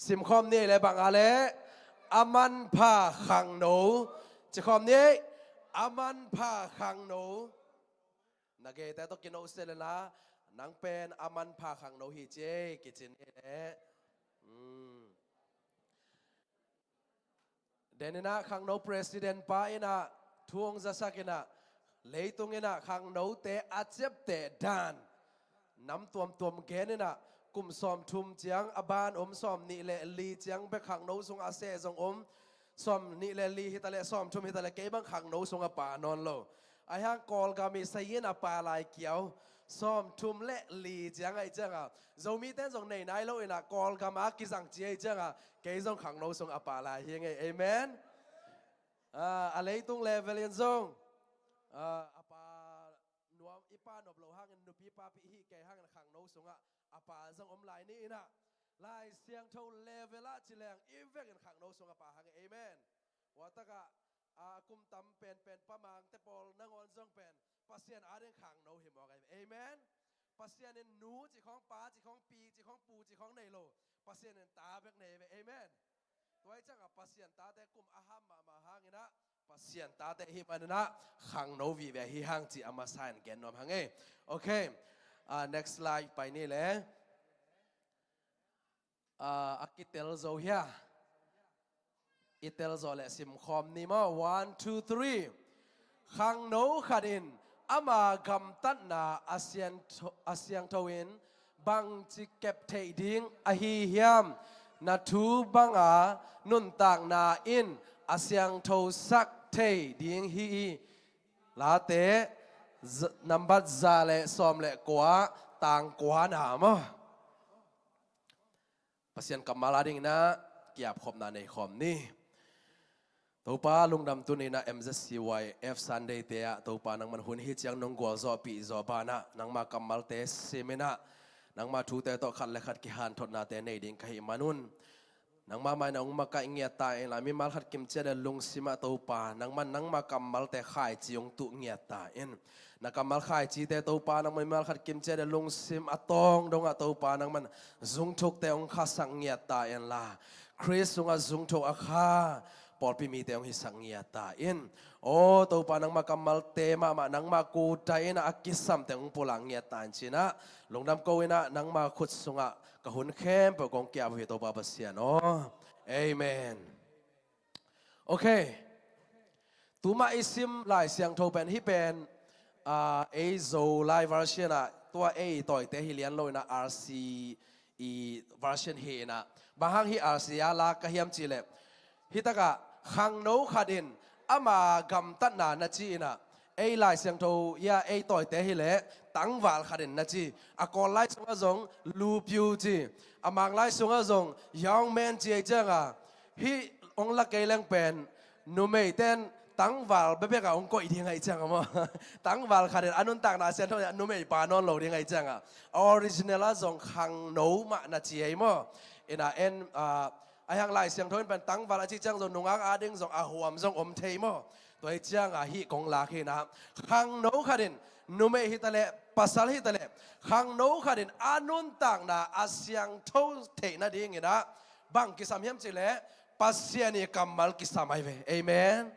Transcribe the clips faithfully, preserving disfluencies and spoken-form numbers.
Simkhawm ni le bang a le, a manpha khangno. Cikhawm ni, a manpha khangno. Na geite tawh kinohsia le la, nang pen a manpha khangno hi ci ei, kici ni le. Hmm. Den inah khangno president pa inah thu hong zasak inah, leitung inah khangnote a ciapteh dan nam tuamtuam gen inah, kum sawmthum ciang a ban om sawmnih le li ciang bek khangno sung a seh zong om. Sawmnih le li hitaleh sawmthum hitaleh kei bang khangno sung a pa nawn lo. Ahi hang Kawlgam i sayin a pa lai kiau. Sawmthum le li ciang ahi cianga Zomite in zong nei nai lo inah Kawlgam a kizang ci ahi cianga kei zong khangno sung a pa lai hi ngei. Amen. Ah, a leitung level in zong, ah, a pa nuam, i pa nop lo hangin nupi papi hi kei hangin khangno sungah a pa zong om lai ni inah, Lai Siangtho level ah ci leng i vekin khangno sung a pa hang. Amen. Huatakah, ah, kum tam penpen Pa Mangte pawl nangawn zong pen Pasian ading khangno hi mawk ahi. Amen. Pasian in nu ci khawng, pa ci khawng, pi ci khawng, pu ci khawng nei lo. Pasian in ta bek nei ve. Amen. Tua hi ciangah Pasian tate kum a ham mahmah hang inah Pasian tate hi man inah khangno vive hi hang ci a masa in gen nuam hang ei. Okay. Ah, next slide pai ni le. Ah, a kitel zo hia? I tel zo le simkhawm ni maw. One, two, three. Khangno khat in ama gamtatna a siangtho, a siangtho in bangci kep theih ding ahi hiam? Na thu banga nuntakna in a siangtho sak thei ding hi. I Late z-, nambat za le sawm le kua, tang kua na maw. Pasian kammal ading inah kiapkhopna nei khawm ni. Topa, lungdam tuni inah M Z C Y F Sunday te ah Topa nangman hun hi ciang nong gualzawhpih zawh banah nangma kammalte sim inah nangma thute tawh khat le khat kihanthotnate nei ding ka hih manun, nangma mai na hong makaih ngiat ta inla, mimal khat kimciat le lungsim ah Topa nangman nangma kammalte khaici hong tuh ngiat ta in. Na kammal khaicite Topa nangman mimal khat kimciat le lungsim a tawng dongah Topa nangman zungthukte hong khasak ngiat ta inla, Khrist sungah zungthuk a kha pawlpi mite hong hisak ngiat ta in. Aw Topa, nangma kammalte mahmah nangma kuta in a kisamte hong pulak ngiat ta in ci inah lungdam ko inah nangma khut sungah ka hun khempeuh kong kiap uh hi Topa Pasian aw. Amen. Okay. Tuma i sim Lai Siangtho pen hih pen, ah, ei Zolai version ah tua ei tawite hi lian lo inah R C i version hi inah. Bang hang hih R C a lak ka hiam cihleh, hih takah khangno khat in ama gamtatna na ci inah, ei Lai Siangtho ia ei tawite hileh tangval khat in na ci. A Kawl lai sungah zong lupiu ci. A Mang lai sungah zong young man ci ahi cianga, hih hong la kei leng pen numeite in tangval bekbek ah hong koih ding ahi cianga maw. Tangval khat in a nuntakna a siangtho numei pa nawn lo ding ahi cianga, a original ah zong khangno mah na ci ahi maw. Inah en, ah, ahi hang Lai Siangtho in pen tangval a cih ciang zong nungak ading zong a huam zong om thei maw. Tua hi cianga hih kong lak hi inah, khangno khat in, numei hitaleh pasal hitaleh, khangno khat in a nuntakna a siangtho theih nading inah bang kisam hiam cihleh, Pasian i kammal kisam ahi ve. Amen.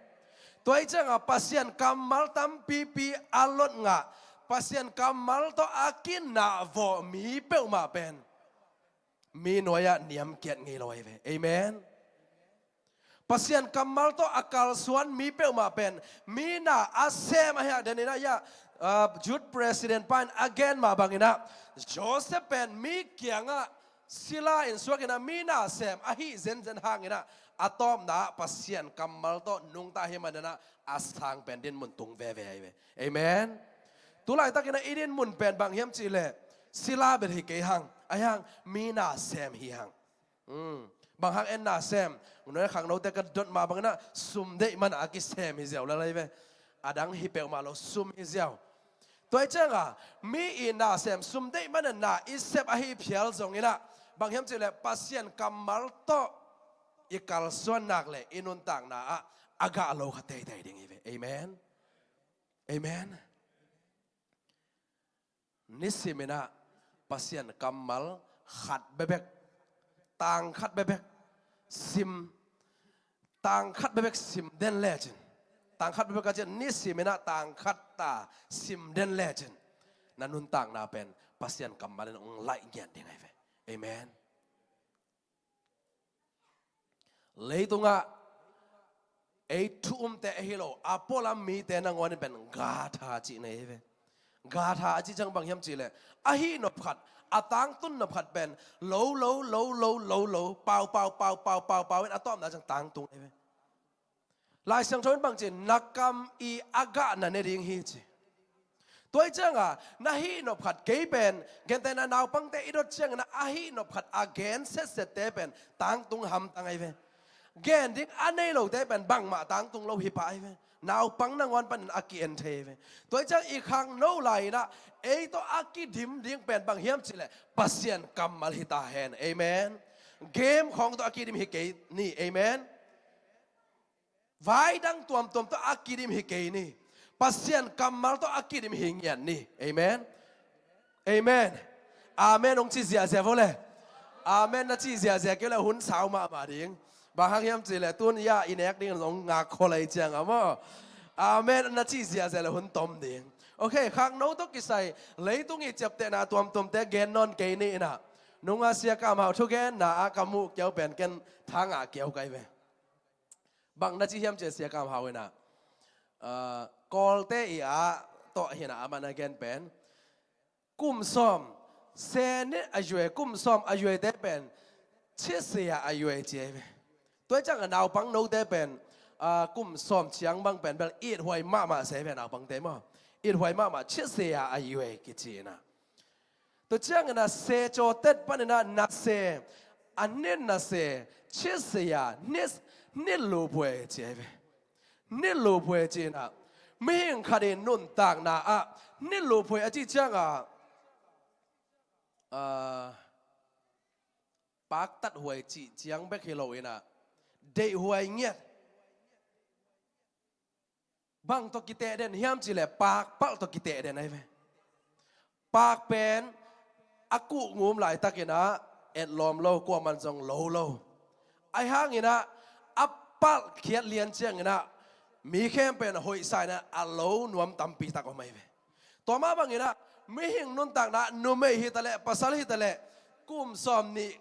Tua hi cianga Pasian kammal tampipi a lot ngah, Pasian kammal tawh a kinahvawh mi peuhmah pen mi nuai-ah niamkiat ngei lo ahi ve. Amen. Pasian kammal tawh a kalsuan mi peuhmah pen mi na a sem ahi hang. Den inah ia, ah, youth president pa in a gen mah bang inah, Joseph pen mi kiangah sila in suak inah mi na sem ahi zenzen hang inah, a tawpna ah Pasian kammal tawh nungta hi man inah a sang pen dinmun tung veve ahi ve. Amen. Tulaitak inah i dinmun pen bang hiam cihleh, sila bel hi kei hang, ahi hang mi na sem hi hang. Hmm. Bang hang en na sem? Nunai khangnote ka dot mah bang inah sum deih man a kisem hi ziau lel ahi ve. A dang hi peuhmah lo, sum hi ziau. Tua hi cianga mi i na sem, sum deih man a na i sep ahi phial zong inah, bang hiam cihleh, Pasian kammal tawh i kalsuan nak le i nuntakna ah a gah lo kha teitei ding hi ve. Amen. Amen. Nisim inah Pasian kammal khat bekbek tang khat bekbek sim, tang khat bekbek sim den lecin, tang khat bekbek a cian ni sim inah tang khat ta sim den lecin, na nuntakna pen Pasian kammal in hong laih ngiat ding ahi ve. Amen. Leitungah ei thu umte ahi lo a pualam mite nangawn in pen gatha cih nei hi ve. Gatha a cih ciang bang hiam cihleh, a hih nop khat, a tangtun nop khat pen lo lo lo lo lo lo, pau pau pau pau pau pau in a tawpna ciang tangtung hi ve. Lai Siangtho in bang ci, na kam i a gah na ne ding hi ci. Tua hi cianga na hih nop khat kei pen, gentehna naupangte i dot ciangin a hih nop khat a gen setsette pen tangtung hamtang ahi ve. Gen ding a nei lote pen bangmah tangtung lo hi pah ahi ve. Naupang nangawn panin a ki-en thei ahi ve. Tua hi ciang i khangno lai-inah ei tawh a kidim ding pen bang hiam cihleh Pasian kammal hi ta hen. Amen. Game khawng tawh a kidim hi kei ni. Amen. Vai dang tuamtuam tawh a kidim hi kei ni. Pasian kammal tawh a kidim hi ngiat ni. Amen. Amen. Amen hong ci ziahziah vo le. Amen na ci ziahziah kei le hun sau mahmah ding. Bang hang hiam cihleh tun ya i nek ding hong ngak khol ahi cianga maw. Amen na ci ziahziah le hun tom ding. Ok, khangno tawh kisai leitung i ciaptehna tuamtuamte gen nawn kei ni inah, nunga Sia Kam Hau thugenna a ka muh kiau pen ken thangah kiau kai ve. Bang na ci hiam cihleh Sia Kam Hau inah, ah, Kawlte i a tawh hinah amah na gen pen kum sawm, se nih a yuai, kum sawm a yuaite pen chitsia a yuai ci ahi ve. Tua hi cianga naupang note pen, ah, kum sawm ciang bang pen bel ithuai mahmah se ve naupangte maw. Ithuai mahmah chitsia a yuai kici inah. Tua ciangin a se cawtet panin a na se, a nit na se, chitsia, nit, nit luphuai ci ahi ve. Nit luphuai ci inah mihing khat in nuntakna ah nit luphuai a cih cianga, ah, paktat huai cih ciang bek hi lo inah deihhuai ngiat. Bang tawh kiteh den hiam cihleh pakpalh tawh kiteh den ahi ve. Pak pen a kuh ngum laitakinah etlawm lo, kuaman zong lo lo. Ahi hanginah a palh khiat lian cianginah mi khempeuh in a hoihsa inah a lo nuam tampi tak om ahi ve. Tua mah banginah mihing nuntakna numei hitaleh pasal hitaleh kum sawm nih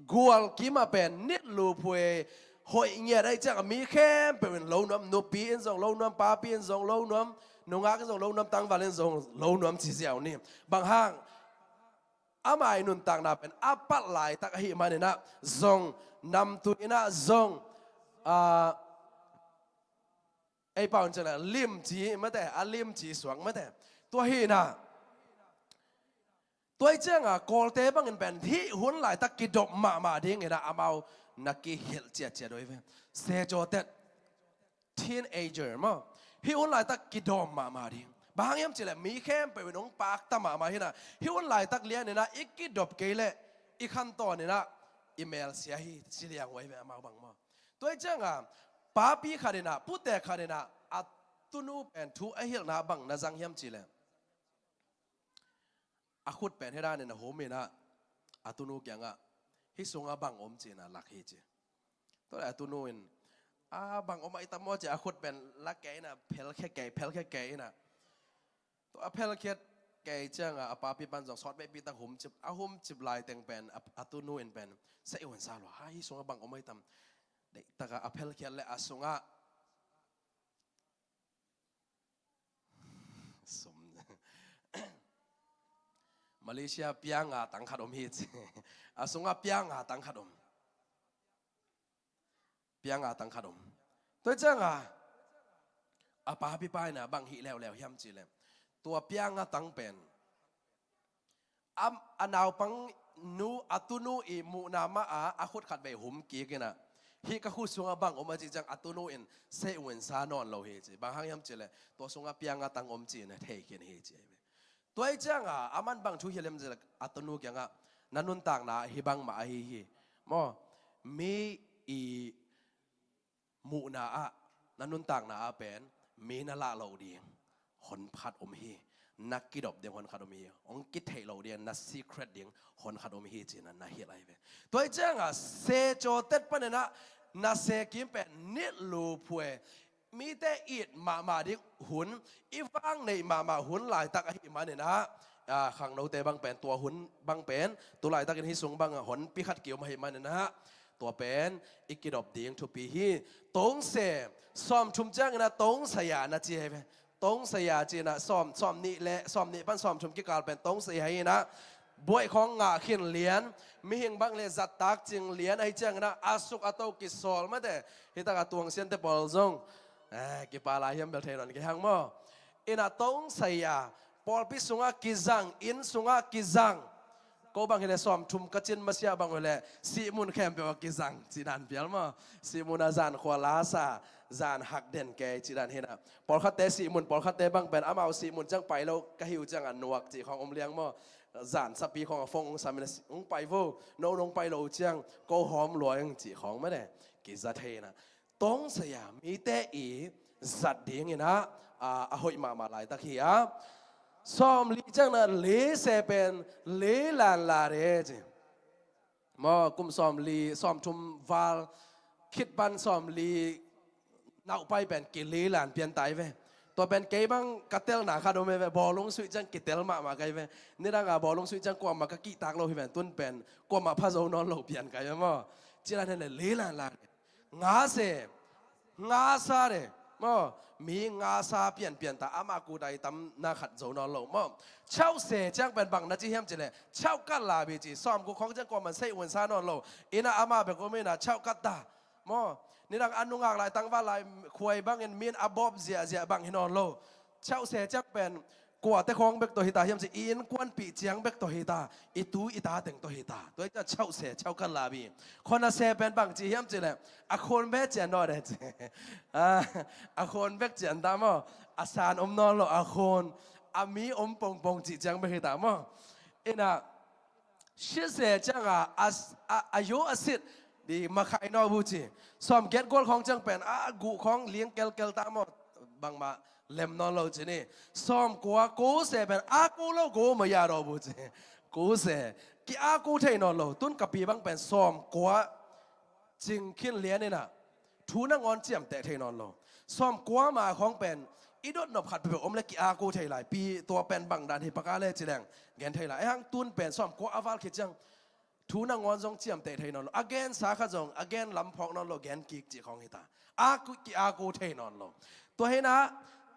gual kimah pen nit luphuai hoih ngiat ahi cianga mi khempeuh in lo nuam, nupi in zong lo nuam, papi in zong lo nuam, nungak in zong lo nuam, tangval in zong lo nuam ci ziau ni. Bang hang, ama i nuntakna pen a palh laitak ahih maninah zong namtui inah zong, ah, ei pau in cianah limci mate, a limci suak mate. Tua hinah tua hi cianga Kawlte bangin pen hih hun laitak kidop mahmah dinginah amau na kihilh ciatciat uh hi ve. Se cawtet, teenager maw, hih hun laitak kidawm mahmah ding. Bang hang hiam cihleh mi khempeuh in hong pakta mahmah hinah hih hun laitak lianinah i kidop kei leh i khantawn inah i melsia hi ci liang uh ahi ve amau bang maw. Tua hi cianga papi khat inah, putek khat inah a tunu pen thu a hilhna bang na zang hiam cihleh, a khut pen hih danin a hum inah a tunu kiangah hih sungah bang om ci inah lak hi ci. Tua leh a tunu in a bang om ahi tam maw ci a khut pen lak kei inah phelkhia kei, phelkhia kei inah. Tua a phelkhiat kei cianga a papi pan zong sawt behpi tak humcip, a humcip laiteng pen a, a tunu in pen sei un sa lua, ha, hih sungah bang om ahi tam. Deihtaka a phelkhiat leh a sungah sum. Malaysia pianga tang khat om hi ci. A sungah pianga tang khat om. Pianga tang khat om. Tua hi cianga a papi pa inah bang hih leuleu hiam cihleh, tua pianga tang pen a, a naupang nu, a tunu i muhna mah a, a khut khat vei hum kik inah hih ka khut sungah bang om a cih ciang a tunu in sei un sa nawn lo hi ci. Bang hang hiam cihleh tua sungah pianga tang om ci inah thei khin hi ci. Tua hi cianga aman bang thu hilh hiam cihleh a tunu kiangah na nuntakna hih bangmah ahi hi. Maw, mi i muhna ah na nuntakna ah pen mi na lah loh ding honphat om hi. na kidop ding hon khat om hi. Hong kitheih loh ding, na secret ding hon khat om hi ci-in ah na hilh ahi ve. Tua hi ciangah se cawtet panin ah na se kim pen nitlu phuai, mite it mahmah ding hun, i vang neih mahmah hun laitak ahih manin ah, a, khangnote bang pen tua hun bang pen tu laitakin hih sung bangah honpi khat ki-om ahih manin ah tua pen i kidop ding thupi hi. Tongse, sawmthum ciangin ah tongse a na ci ahi ve. Tongse a ci-in ah sawm, sawmnih le, sawmnih pan sawmthum kikal pen tongse a hi-in ah buaih khawng ngah khin lian, mihing bang le zattak cing lian ahih ciangin ah a suk a to kisawl mate. Hih takah tuang siante pawl zong, eh, kipa lai hiam bel thei nawn kei hang maw. In ah tongse a, pawlpi sungah kizang, inn sungah kizang. Ko bang hi leh sawmthum ka cin masiah bang hi leh sihmun khempeuh ah kizang cih dan phial maw. Sihmun ah zan khua lasa, zan hak den kei cih dan hi-in ah. Pawlkhatte sihmun, pawlkhatte bang pen amau sihmun ciang pai lo ka hi uh ciangah nuak cih khawng om liang maw. Zan sapi khawng a phone hong sam in ah, hong pai vo, no nong pai lo uh ciang ko hawm lua ing cih khawng mate. Kiza thei-in ah tongse a mite i zat dingin ah, a, a hoih mahmah laitak hi a. Sawmli ciangin ah lise pen lilan lare ci. Maw, kum sawmli, sawmthum val khit pan sawmli naupai pen kililan pian ta hi ve. Tua pen kei bang ka telna khat om hi ve, bawlung suih ciang kitel mahmah ka hi ve. Nidang a bawlung suih ciang kuamah ka kihtak lo hi ven, tun pen kuamah pha zo nawn lo pian ka hi ve maw. Cih dan hi leh lilan lare. Ngase, ngasa de maw, mi ngasa pianpian ta, amah kuta i tamna khat zo nawn lo maw. Chauhse ciang pen bang na ci hiam cih leh chauh kat labi ci, sawmguk khawng ciang kuaman sei unsa nawn lo. In ah amah bek om in ah chauh kat ta maw. Nidang a nungak lai, tangval lai, khuai bangin min a bawp ziahziah bang hi nawn lo. Chauhse ciang pen kuate khawng bek tawh hi ta hiam cih, i innkuanpih ciang bek tawh hi ta, i tu i ta teng tawh hi ta. Tua hi ciang chauhse, chauh kat labi. Khuanase pen bang ci hiam cih leh a khun bek cian nawn de ci. A, a khun bek cian ta maw. A san om nawn lo, a khun, a mi om pongpong cih ciang bek hi ta maw. In ah Sitse ciangah a, a, a yo a sit di makhai naw bu ci. Sawmgiat gual khawng ciang pen a guh khawng ling kelkel ta maw, bangmah lem nawn lo ci ni. Sawmkua kuse pen a ku lo ku maya naw bu ci. Kuse ki a ku thei nawn lo. Tun ka pi bang pen sawmkua cing khin lian in ah thu nangawn ciamteh thei nawn lo. Sawmkua ma khawng pen i dotnop khat peuhpeuh om le ki a ku thei lai. Pi tua pen bang dan hi paka le ci leng gen thei lai. Ei hang tun pen sawmkua a val khit ciang thu nangawn zong ciamteh thei nawn lo. A gensa khat zong a gen lam phawk nawn lo, gen kik cih khawng hi ta. A ku, ki a ku thei nawn lo. Tua hi in ah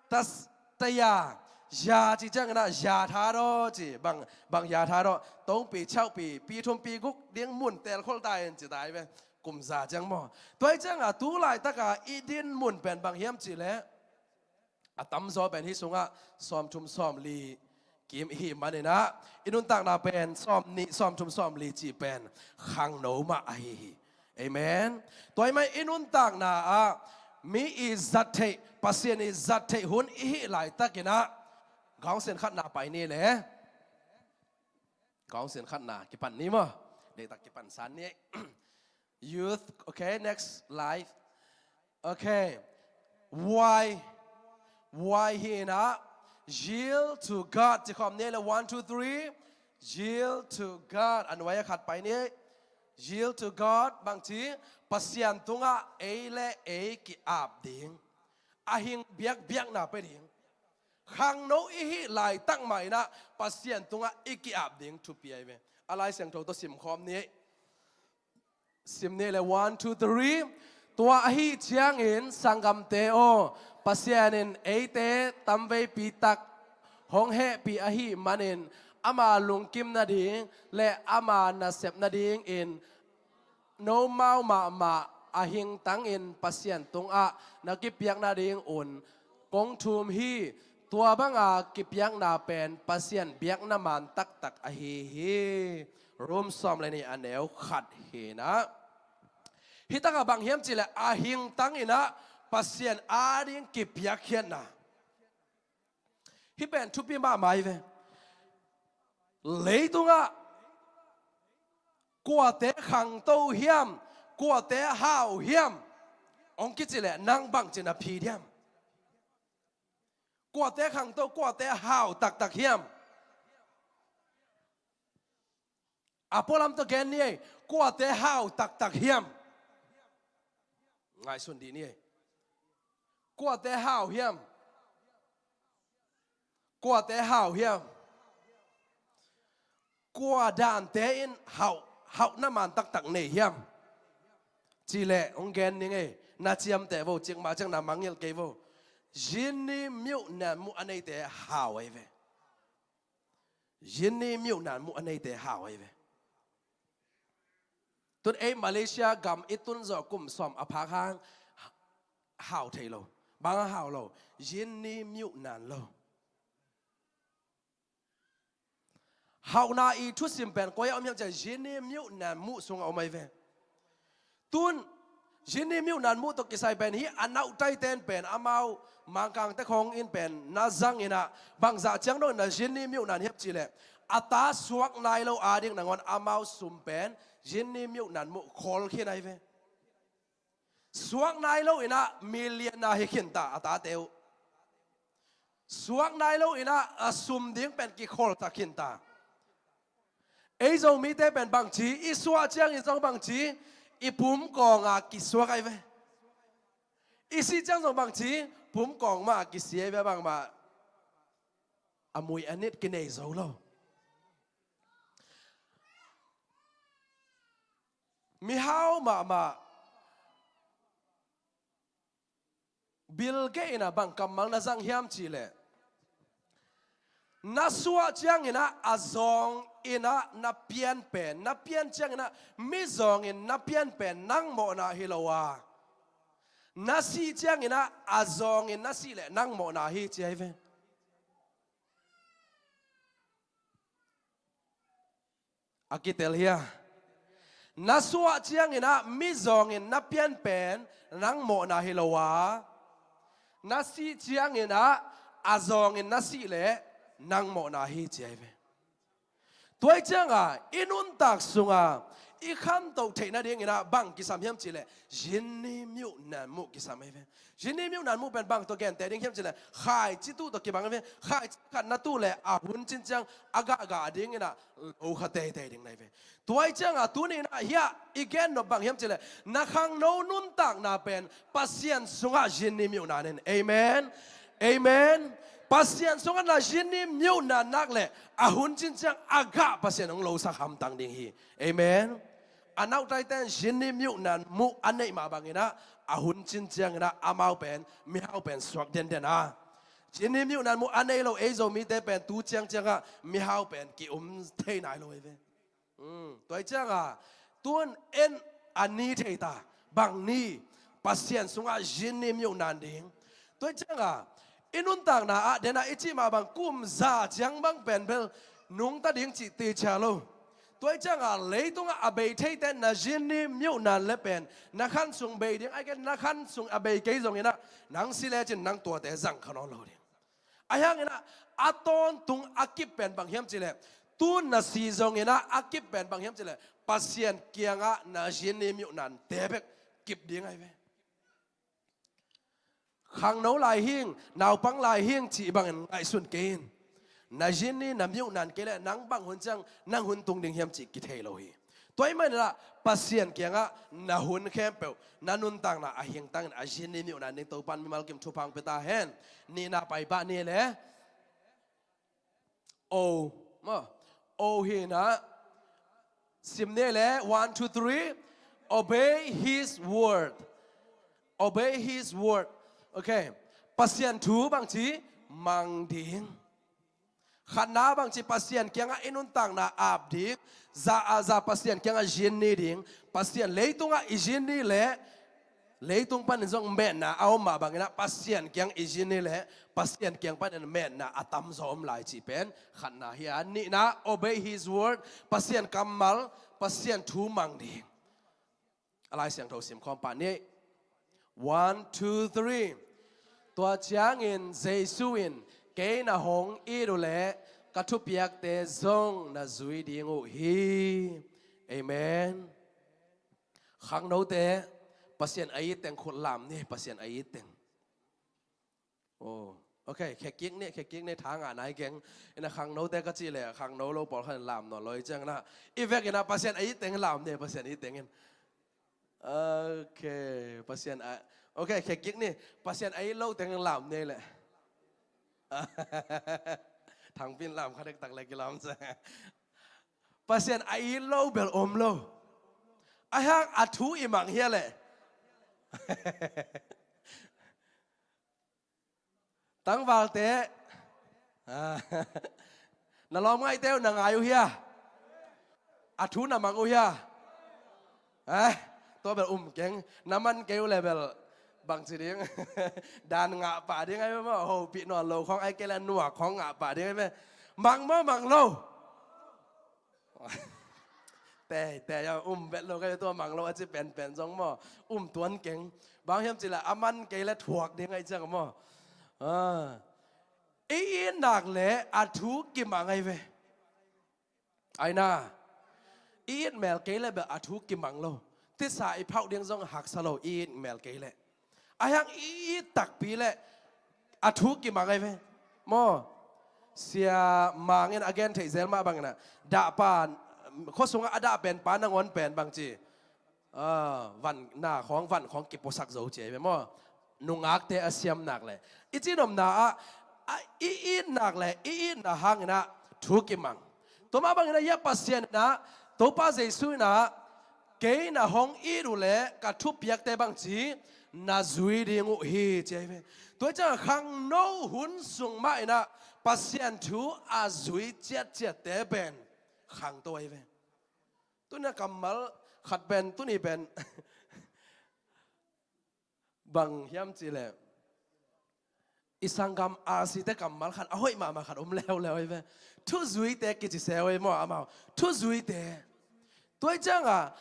tas, taya, ya ci ciang in ah ya tha daw ci, bang, bang ya tha daw. Tongpi, chauhpi, pi thum pi guk ding mun telkhol ta in ci ta hi ve. Kum za ciang maw. Tua hi ciangah tu laitaka i din mun pen bang hiam cih leh a tamzaw pen hih sungah sawmthum sawmli kim i hih manin ah i nuntakna pen sawmnih, sawmthum sawmli cih pen khangno mah ahi hi. Amen. Tua hi mah i nuntakna ah mi i zat theih, Pasian i zat theih hun i hih laitakin ah gawngsin khatna pai ni le. Gawngsin khatna kipan ni maw. Deihtak kipan san ni. Youth, okay, next slide. Okay. Why? Why hi in ah? Yield to God. Ci khawm ni le, one, two, three. Yield to God. A nuai a khat pai ni. Yield to God. Bang ci? Pasian tungah ei le ei ki-ap ding. A hing biakbiakna pia ding. Khangno i hih laitak mah in ah Pasian tungah i ki-ap ding thupi ahi ve. A Lai Siangtho tawh sim khawm ni. Sim ni le, one, two, three. Tua ahi ciangin sanggamte aw, Pasian in eite tamveipi tak hong hehpih ahih manin ama lungkim nading le ama nasep nadingin nomau mahmah a hingtangin Pasian tungah na kipiak nadingun kong thum hi. Tua banga kipiakna pen Pasian biakna man taktak ahi hi. Rom sawm le nih a neu khat hi in ah. Hih takah bang hiam cih leh a hingtangin ah Pasian ading kipiakkhiatna. Hih pen thupi mahmah hi ve. Leitungah kuate khangto hiam, kuate hau hiam hong kici leh nang bangci na phi diam? Kuate khangto, kuate hau taktak hiam? A pualam tawh gen ni ei, kuate hau taktak hiam? Ngaihsun dih ni ei. Kuate hau hiam? Kuate hau hiam? Kua dante in hauh, hauhna man taktak nei hiam? Cih leh hong gen ning ei, na ciamteh vo, cikmah ciang na mangngilh kei vo. Ginny myuhnan muh a neite hau ahi ve. Ginny myuhnan muh a neite hau ahi ve. Tun ei Malaysia gam i tun zawh kum sawm a phak hang hau thei lo. Bang hang hau lo? Ginny myuhnan lo. Hauhna i thusim pen koi ah om hiam cih leh Ginny myuhnan muh sungah om ahi ve. Tun Ginny myuhnan muh tawh kisai pen hih a nauhtaite in pen amau Mangkangte khawng in pen na zang in ah, bangzah ciang dong in na Ginny myuhnan hiam cih leh, a ta suak nai lo ading nangawn amau sum pen Ginny myuhnan muh khawl khin ahi ve. Suak nai lo in ah million a hi khin ta a tate uh. Suak nai lo in ah a sum ding pen kikhawlsak khin ta. Ei Zomite pen bangci, i suah ciangin zong bangci, i pumkawng ah kisuak ahi ve. I sih ciang zong bangci, pumkawng mah a kisi ahi ve, bangmah a mui a nit kinei zo lo. Mihau mahmah Bill Gates in ah bang kammal na zang hiam cih leh, na suah ciangin ah a zawng in ah na pian pen, na pian ciangin ah mizawngin na pian pen nang mawhna hi lo a, na sih ciangin ah a zawngin na sih leh nang mawhna hi, ci ahi ve. A kitel hia? Na suah ciangin ah mizawngin na pian pen nang mawhna hi lo a, na sih ciangin ah a zawngin na sih leh nang mawhna hi, ci ahi ve. Tua ciangah i nuntak sungah i khantoh theih nadingin ah bang kisam hiam cih leh Ginny myuhnan muh kisam ahi ve. Ginny myuhnan muh pen bang tawh genteh ding hiam cih leh, khaici tuh tawh kibang ahi ve. Khaici khat na tuh leh a hun cin ciang a gahgah dingin ah lo kha teitei ding na hi ve. Tua ciangah tuni in ah hiah i gen nop bang hiam cih leh, na khangno nuntakna pen Pasian sungah Ginny myuhnan in. Amen. Amen. Pasian sungah na Ginny myuhnan nak leh a hun cin ciang a gah Pasian hong losak hamtang ding hi. Amen. A nauhtaite in Ginny myuhnan muh a neih mah bangin ah a hun cin ciangin ah amau pen mihau pen suak denden a, Ginny myuhnan muh a nei lo ei Zomite pen tu ciangciangah mihau pen ki-um thei nai lo ahi ve. Tua hi ciangah tun en a ni thei ta, bang ni? Pasian sungah Ginny myuhnan ding. Tua hi ciangah i nuntakna ah, den ah i cih mah bang kum za ciang bang pen bel nungta ding cih teicia lo. Tua hi ciangah leitungah a bei theite na Ginny myuhnan le pen na khan sung bei ding, ahih kei leh na khan sung a bei kei zongin ah nang si lecin nang tuate zang kha nawn lo ding. Ahi hangin ah a tawntung a kip pen bang hiam cih leh, tun na si zongin ah a kip pen bang hiam cih leh Pasian kiangah na Ginny myuhnante bek kip ding ahi ve. Khangno lai hing, naupang lai hing cih bangin ngaihsun kei in. Na Ginny na myuhnan kei leh nang bang hun ciang nang hun tung ding hiam cih kithei lo hi. Tua ahih manin ah Pasian kiangah na hun khempeuh, na nuntakna a hingtangin a Ginny myuhnan ding Topa'n mimal kim thupha hong pia ta hen. Nihna pai pah ni leh, O, maw, O hi in ah, sim ni leh, one, two, three. Obey his word. Obey his word. Okay. Pasian thu bangci mang ding. Khatna bangci Pasian kiangah i nuntakna ap ding. Za a za Pasian kiangah Ginny ding. Pasian leitungah i Ginny leh leitung panin zong metna a om mah bangin ah Pasian kiang i Ginny leh Pasian kiang panin metna a tamzaw om lai cih pen khatna hi a. Nihna, obey his word. Pasian kammal, Pasian thu mang ding. A Lai Siangtho sim khawm pah ni. One, two, three. Tua ciangin Jesu in, "Kei na hong it uh leh ka thupiakte zong na zui ding uh hi." Amen. Khangnote, Pasian a it teng khut lam ni, Pasian a it teng. Oh. Ok, khekik ni, khekik ni, tha ngah nai keng. Ina khangnote ka cih leh khangno lo pawlkhat in lam nawn lo hi ciangin ah, i vekin ah Pasian a it teng lam ni, Pasian a it tengin. Ok, Pasian a, ok, khekik ni, Pasian a it lo teng lam ni leh. Thangpi in lam kha dektak leh kilam sa. Pasian a it lo bel om lo. Ahih hang a thu i mang hia leh. Tangvalte. Ah. Na lawm ngaihte uh na ngai uh hia? A thu na mang uh hia? Eh, tua bel um keng. Na man kei uh leh bel bangci ding. Dan ngah pah ding ahi ve maw. Hopih nawn lo khawng ahih kei leh nuak khawng ngah pah ding ahi ve. Mang maw mang lo? Te, te, ya, um vet lo ka, tua mang lo a ci penpen zong maw, um tuan keng. Bang hiam cih leh a man kei leh thuak ding ahih ciang maw. Ah. I it nak leh a thu kimang ahi ve. Ai na. I it mel kei leh bel a thu kimang lo. Tisa i phauh ding zong haksa lo, i it mel kei leh. Ahih hang i it takpi leh a thu kimang ahi ve. Maw. Sia Mang in a gen theih zel mah bangin ah, dahpa, khua sungah a dah pen pa nangawn pen bangci, ah, van na khawng, van khawng kipuasak zo ci ahi ve maw. Nungakte a siam nak leh. I cih nopna ah, ah, i it nak leh, i itna hangin ah thu kimang. Tua mah bangin ah, ya Pasian in ah, Topa Jesu in ah, kei na hong it uh leh ka thupiakte bangci na zui ding uh hi ci ahi ve. Tua ciang khangno hun sung mah in ah Pasian thu a zui ciatciatte pen khangto ahi ve. Tuni a kammal khat pen, tuni pen bang hiam cih leh, i sanggam a site kammal khat a hoih mahmah khat om leuleu ahi ve. Thuzuite kici se uh ahi maw amau. Thuzuite. Tua ciang a,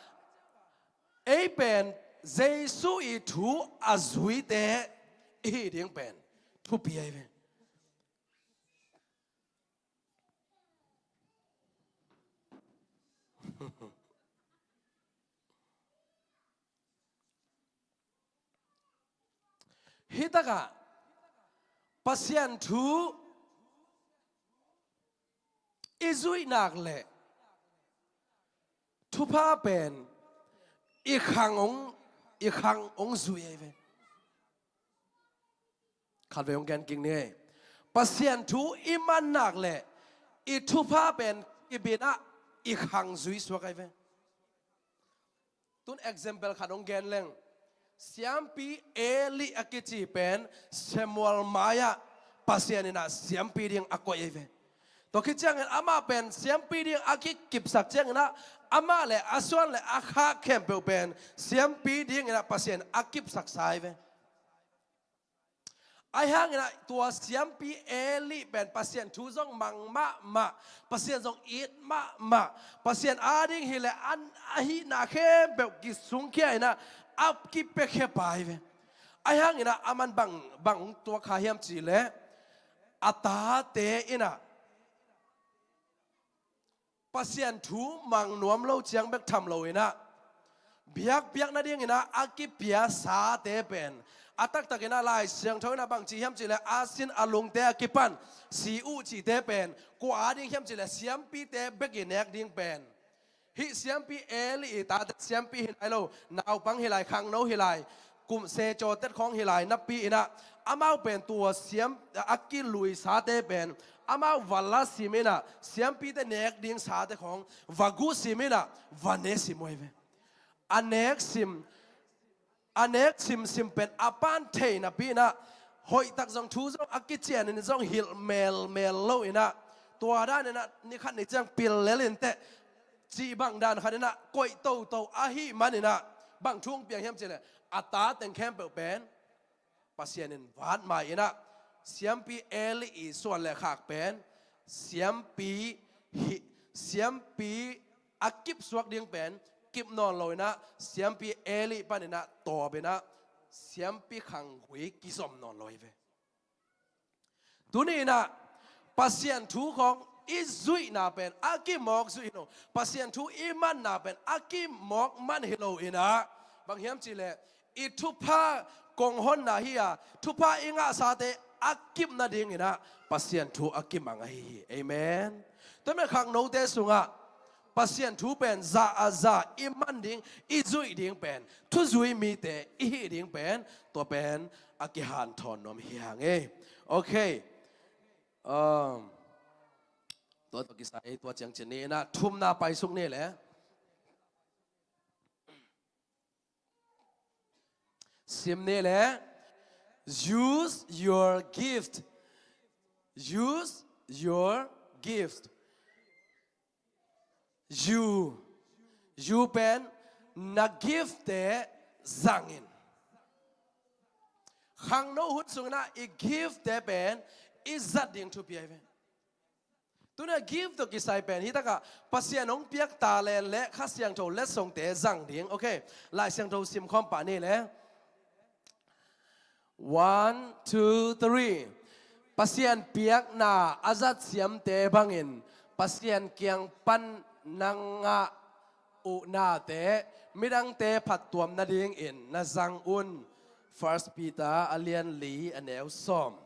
ei pen Jesu i thu a zuite i hih ding pen thupi ahi ve. Hih takah Pasian thu i zuih nak leh thupha pen i khang hong, i khang hong zui ahi ve. Khatvei hong gen kik ni. Pasian thu i man nak leh i thupha pen i bit ah i khang zui suak ahi ve. Tun example khat hong gen leng. Siampi Eli a kici pen Samuel mai-ah Pasian in ah siampi ding a koih ahi ve. Tua khit ciangin amah pen siampi ding a kikipsak ciangin ah amah leh a suan leh a khak khempeuh pen siampi dingin ah Pasian a kipsaksa ahi ve. Ahih hangin ah tua siampi Eli pen Pasian thu zong mang mahmah, Pasian zong it mahmah, Pasian ading hileh an a hihna khempeuh kisungkhia in ah a kipiakhia pa ahi ve. Ahih hangin ah aman bang, bang tuak kha hiam cih leh a tate in ah Pasian thu mang nuam lo ciang bek tham lo in ah, biakpiak nadingin ah a kipia sate pen, a taktak in ah Lai Siangtho in ah bangci hiam cih leh a sin a lungte a kipan si uh cihte pen kua ading hiam cih leh siampite bek i nek ding pen. Hih siampi Eli i tate siampi hi nai lo, naupang hi lai, khangno hi lai, kum se cawtet khawng hi lai napi in ah, amau pen tua siam a kiluisate pen amau va la sim in ah, siampite nek ding sate khawng va guh sim in ah, va ne sim uh ahi ve. A nek sim, a nek simsim pen a pan thei napi in ah, hoihtak zong thu zong a kician in zong hilh melmel lo in ah, tua dan in ah ni khat ni ciang pil lel in teh, cih bang dan khat in ah koih toto ahih man in ah, bang thu hong piang hiam cih leh, a ta teng khempeuh pen Pasian in vat mai in ah, siampi Eli i suan leh khak pen siampi hi, siampi a kipsuak ding pen kip nawn lo in ah, siampi Eli pan in ah tawp in ah, siampi khangkhui kizom nawn lo hi ve. Tuni in ah Pasian thu khawng i zuihna pen a kimawk zuih hi lo, Pasian thu i manna pen a kimawk man hi lo in ah, bang hiam cih leh i thupha kong honna hi a, thupha i ngahsate a kip nadingin ah Pasian thu a kimang ahi hi. Amen. Tua man khangnote sungah Pasian thu pen za a za i man ding, i zuih ding pen, thuzui mite i hih ding pen, tua pen a kihanthawn nuam hi hang e. Okay. Um, tua tawh kisai tua ciang cin ni in ah thumna paisuk ni le. Sim ni le. Use your gift. Use your gift. You. You pen na gift te zang in. Khangno hun sungin ah i gift te pen i zat ding thupi ahi ve. Tuna gift tawh kisai pen hi takah Pasian hong piak talent le Kha Siangtho letsongte zang ding. Okay. Lai Siangtho sim khawm pah ni le. One, two, three. Pasian piakna a zat siamte bangin Pasian kiang pan na ngah uh nate midangte phattuam nadingin na zang un. First Peter a lian li a neu sawm.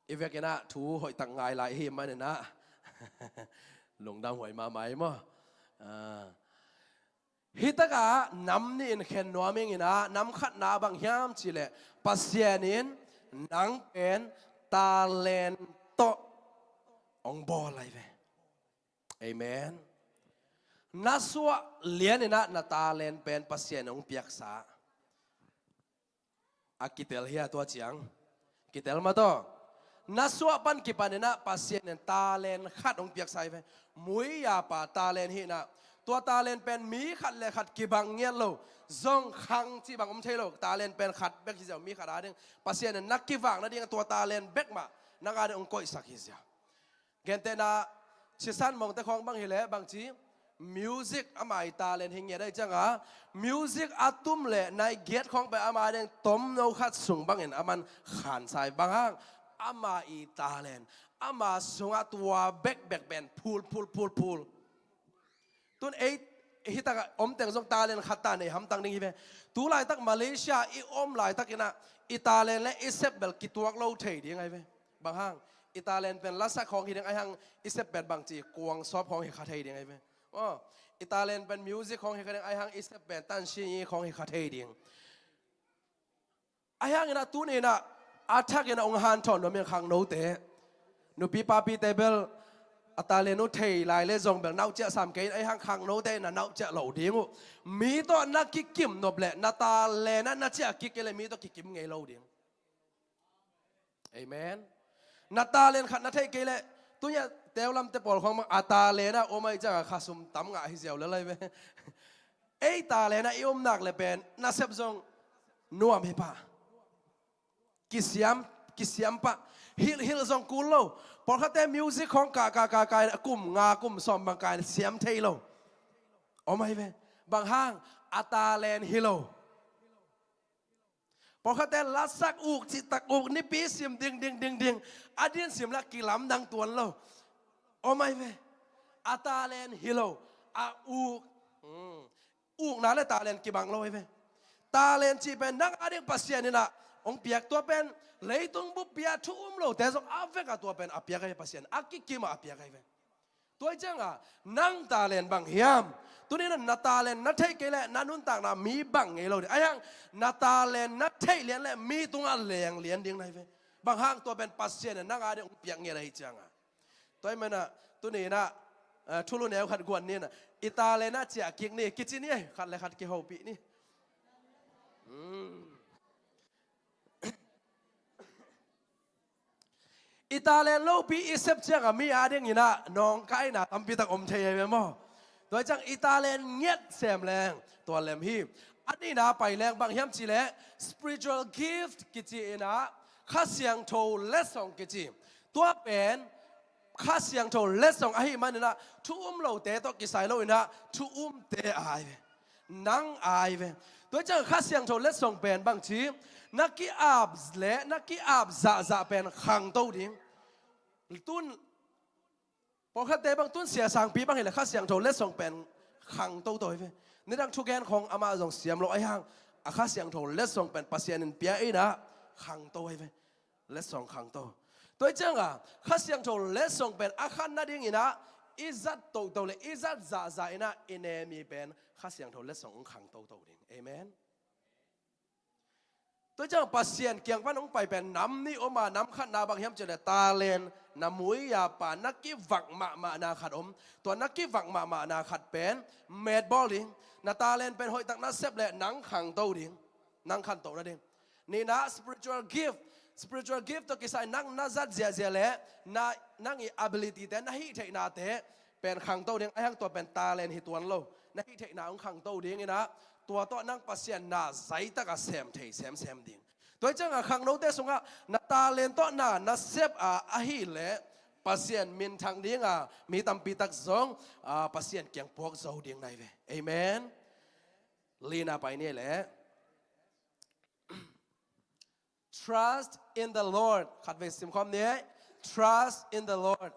I vekin ah thu hoihtak ngai lai hi manin ah lungdam huai mahmah hi maw? Ah. Hi takah nam nih in khen nuam ing in ah, nam khatna bang hiam cih leh Pasian in nang pen talent tawh hong bawl lai ve. Amen. Na suah lian in ah na talent pen Pasian hong piaksa. A kitel hi a tua ciang. Kitel mah tawh. Na suah pan kipan in ah Pasian in talent khat hong piaksa hi ve. Mui ya pa talent hi in ah. Tua talent pen mi khat le khat kibang ngiat lo. Zong khang cih bang om thei lo. Talent pen khat bek hi ziau mi khat a ding. Pasian in na kivak nading tua talent bek mah nang a ding hong koihsak hi ziau. Gentehna, Sisan Mongte khawng bang hileh bangci music ama i talent hi ngiat ahih ciangin music a tum leh nai giat khawng pen ama ding tomno khat sung bangin aman khansai bang hang ama i talent ama sungah tua bekbek pen phul phul phul phul. Tun ei hi takah om teng zong talent khat ta nei hamtang ding hi ve. Tu laitak Malaysia i om laitakin ah i talent le i sep bel kituak lo thei ding ahi ve. Bang hang i talent pen lasak khawng hi ding ahi hang i sep pen bangci kuang sawp khawng hi kha thei ding ahi ve. Aw, i talent pen music khawng hi kha ding ahi hang i sep pen tansi khawng hi kha thei ding. Ahi hangin ah tuni in ah a thakin ah hong hanthawn nuam ing khangnote. Nupi papite bel a talent uh thei lai le zong bel nauhciah sam kei in ahi hang khangnote in ah nauhciah lo ding uh. Mi tawh na kikim nop leh na talent ah na ciah kik kei leh mi tawh kikim ngei lo ding. Amen. Na talent khat na theih kei leh tunia teulamte pawl khawng bang a talent ah om ahih ciangin khasum tam ngah hi ziau lel ahi ve. Ei talent ah i om nak leh pen nasep zong nuam hi pah. Kisiam, kisiam pah. Hilh, hilh zong kul lo. Pawlkhatte music khawng kah, kah, kah, kah, kum nga, kum sawm bang kah siam thei lo. Om ahi ve. Bang hang a talent hi lo. Pawlkhatte lasak uk, cihtak uk, nipi sim ding, ding, ding, ding. A din sim lah kilamdang tuan lo. Om ahi ve. A talent hi lo. A uk. Hmm. Ukna le talent kibang lo ahi ve. Talent cih pen nang a ding Pasian in ah hong piak tua pen leitung buppi ah thu um lote zong a vek a tua pen a piak ahi ve Pasian. A kikim ah a piak ahi ve. Tua ahih ciangin nang talent bang hiam? Tuni in ah na talent na theih kei leh na nuntakna mi bang ngei lo ding. Ahi hang na talent na theih lian leh mi tungah leng lian ding na hi ve. Bang hang tua pen Pasian in nang a ding hong piak ngiat ahih ciangin. Tua ahih manin ah tuni in ah, eh, thulu neu khat guan ni in ah i talent ah ciah kik ni kici ni, eh, khat le khat kihopih ni. Hmm. I talent lopi i sep ciangin mi a dingin ah nawngkaina tampi tak om thei ahi ve maw? Tua ciang i talent ngiat sem leng tua lem hi. A nihna pai leng bang hiam cih leh spiritual gift kici in ah Kha Siangtho letsong kici. Tua pen Kha Siangtho letsong ahih manin ah thu um lote tawh kisai lo in ah thu umte ahi ve. Nang ahi ve. Tua ciang Kha Siangtho letsong pen bangci na ki-ap le na ki-ap zahzah pen khangto ding. Tun pawlkhatte bang tun sia sangpi bang hileh Kha Siangtho letsong pen khangto to hi ve. Nidang thugen khong amah zong siam lo ahi hang, a Kha Siangtho letsong pen Pasian in pia in ah khangto ahi ve. Letsong khangto. Tua hi cianga Kha Siangtho letsong pen a khan nadingin ah i zat toto le i zat zahzah in ah i nemi pen Kha Siangtho letsong hong khangtoto ding. Amen. Tua ciang Pasian kiang pan hong pai pen nam nih om a, nam khatna bang hiam cih leh talent, na mui a pa na kivak mahmahna khat om. Tua na kivak mahmahna khat pen met bawl ding. Na talent pen hoihtak na sep leh nang khangto ding, nang khanto nading. Nihna, spiritual gift. Spiritual gift tawh kisai nang na zat ziahziah leh na, nang i ability te, na hih theihnate pen khangto ding, ahi hang tua pen talent hi tuan lo. Na hih theihna hong khangto ding in ah, tua tawh nang Pasian na zaitak a sem thei semsem ding. Tua hi cianga khangnote sungah na talent tawh na, na sep a, ahih leh Pasian minthang ding a, mi tampi tak zong, a, Pasian kiang puak zo ding na hi ve. Amen. Lina pai ni leh. Trust in the Lord. Khatvei simkhawm ni. Trust in the Lord.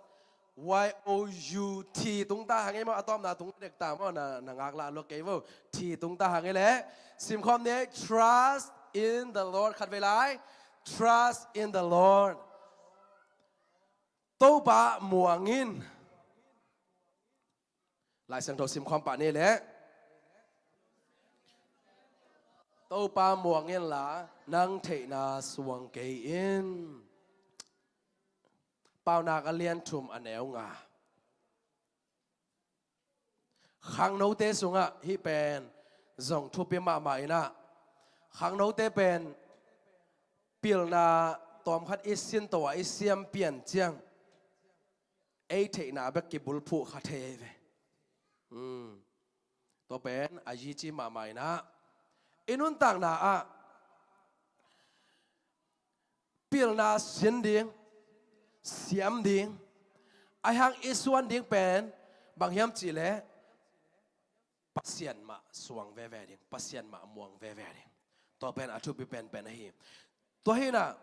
Y O U T tung ta hang ei maw, a tawpna tung dek ta maw, na, na ngaklah lua kei vo. T tung ta hang ei leh. Simkhawm ni. Trust in the Lord. Khatvei lai. Trust in the Lord. Topa muang in. Lai Siangtho simkhawm pah ni leh. Topa muang inla nang theihna suang kei in. Paunak a lian thum a neu nga. Khangnote sungah hih pen zong thupi mahmah in ah, khangnote pen pilna tawmkhat i sinto a i siam pian ciang ei theihna bek kibulphuh kha thei ahi ve. Hmm. Tua pen a yici mahmah in ah, i nuntakna ah pilna sin ding, siam ding, ahi hang i suan ding pen bang hiam cih leh Pasian mah suang veve ding, Pasian mah muang veve ding. Tua pen a thupi penpen ahi. Tua hi in ah,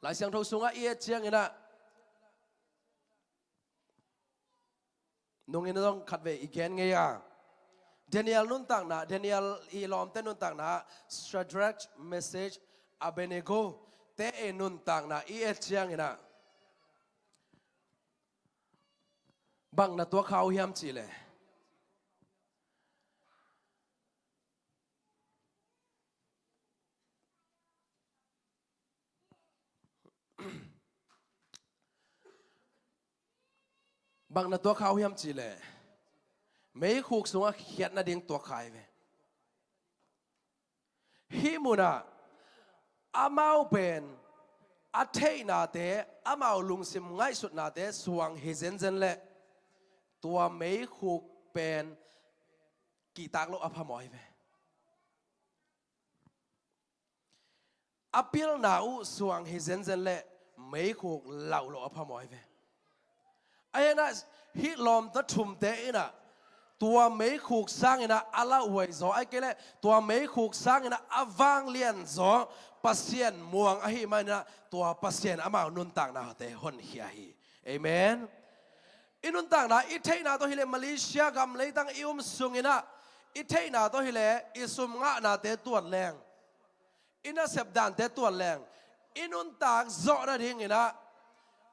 Lai Siangtho sungah i et ciangin ah, nungin zong khatvei i gen ngei a, Daniel nuntakna, Daniel i lawmte nuntakna, Shadrach, Meshach, Abednego te i nuntakna i et ciangin ah, bang na tuak kha uh hiam cih leh, bang na tuak kha uh hiam cih leh, meikhuk sungah khiat nading tuak kha ahi ve. Hih munah amau pen a theihnate, amau lungsim ngaihsutnate suang hi zenzen leh tua meikhuk pen kihtak loh a phamawh ahi ve. A pilna uh suang hi zenzen leh meikhuk lauh loh a phamawh ahi ve. Ahi in ah hih lawmta thumte in ah tua meikhuk sangin ah a lauhuai zaw, ahih kei leh tua meikhuk sangin ah a vanglian zaw Pasian muang ahih manin ah tua Pasian amau nuntaknate honkhia hi. Amen. I nuntakna, i theihna tawh hileh Malaysia gam leitang i um sungin ah i theihna tawh hileh i sum ngahnate tuat leng, i nasep dante tuat leng, i nuntak zawh nadingin ah,